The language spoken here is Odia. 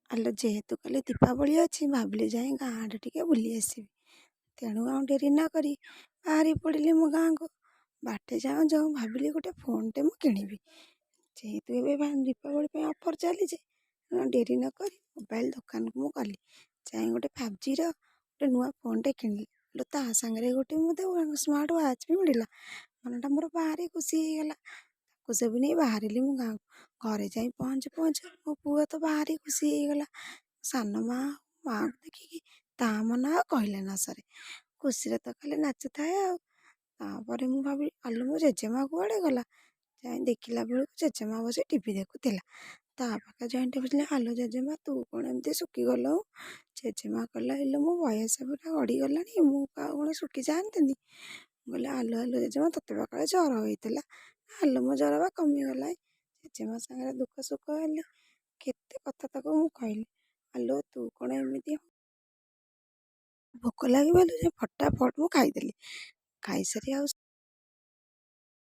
ଆଲୋ, ଯେହେତୁ କାଲି ଦୀପାବଳି ଅଛି, ଭାବିଲି ଯାଇ ଗାଁ ଆଡ଼େ ଟିକେ ବୁଲି ଆସିବି। ତେଣୁ ଆଉ ଡେରି ନକରି ବାହାରି ପଡ଼ିଲି ମୁଁ ଗାଁକୁ। ବାଟେ ଯାଉଁ ଯାଉଁ ଭାବିଲି ଗୋଟେ ଫୋନ୍ଟେ ମୁଁ କିଣିବି, ଯେହେତୁ ଏବେ ଦୀପାବଳି ପାଇଁ ଅଫର୍ ଚାଲିଛି। ତେଣୁ ଡେରି ନକରି ମୋବାଇଲ ଦୋକାନକୁ ମୁଁ ଗଲି। ଯାଇ ଗୋଟେ 5Gର ଗୋଟେ ନୂଆ ଫୋନ୍ଟେ କିଣିଲି। ଲୋ, ତା ସାଙ୍ଗରେ ଗୋଟେ ମୋତେ ସ୍ମାର୍ଟ ୱାଚ୍ ବି ମିଳିଲା। ମନଟା ମୋର ଭାରି ଖୁସି ହେଇଗଲା। ତାକୁ ସବୁ ନେଇ ବାହାରିଲି ମୁଁ ଗାଁକୁ। ଘରେ ଯାଇ ପହଞ୍ଚୁ ପହଞ୍ଚୁ ମୋ ପୁଅ ତ ଭାରି ଖୁସି ହେଇଗଲା। ସାନ ମା ମାଆକୁ ଦେଖିକି ତା ମନ ଆଉ କହିଲେ ନ ସରେ, ଖୁସିରେ ତ ଖାଲି ନାଚୁଥାଏ। ଆଉ ତାପରେ ମୁଁ ଭାବିଲି, ଆଲୋ, ମୋ ଜେଜେମା କୁଆଡ଼େ ଗଲା? ଯାଇ ଦେଖିଲା ବେଳକୁ ଜେଜେମା ବସି ଟିଭି ଦେଖୁଥିଲା। ତା ପାଖରେ ଯାଇ ଟିକେ, ଆଲୋ ଜେଜେମା, ତୁ କ'ଣ ଏମିତି ଶୁଖିଗଲୁ? ଜେଜେମା କହିଲା, ଇଲୋ, ମୋ ବୟସ ପୁରା ଗଡ଼ିଗଲାଣି, ମୁଁ ଆଉ କ'ଣ ଶୁଖି ଯାଆନ୍ତିନି? ମୁଁ କହିଲି, ଆଲୋ ଆଲୋ ଜେଜେମା, ତୋତେ ବା କାଳେ ଜ୍ୱର ହେଇଥିଲା? ଆଲୋ, ମୋ ଜ୍ୱର ବା କମିଗଲାଣି। ଜେଜେମା ସାଙ୍ଗରେ ଦୁଃଖ ସୁଖ ହେଲି, କେତେ କଥା ତାକୁ ମୁଁ କହିଲି। ଆଲୋ, ତୁ କ'ଣ ଏମିତି? ଭୋକ ଲାଗିବାରୁ ଯେ ଫଟାଫଟ ମୁଁ ଖାଇଦେଲି। ଖାଇସାରି ଆଉ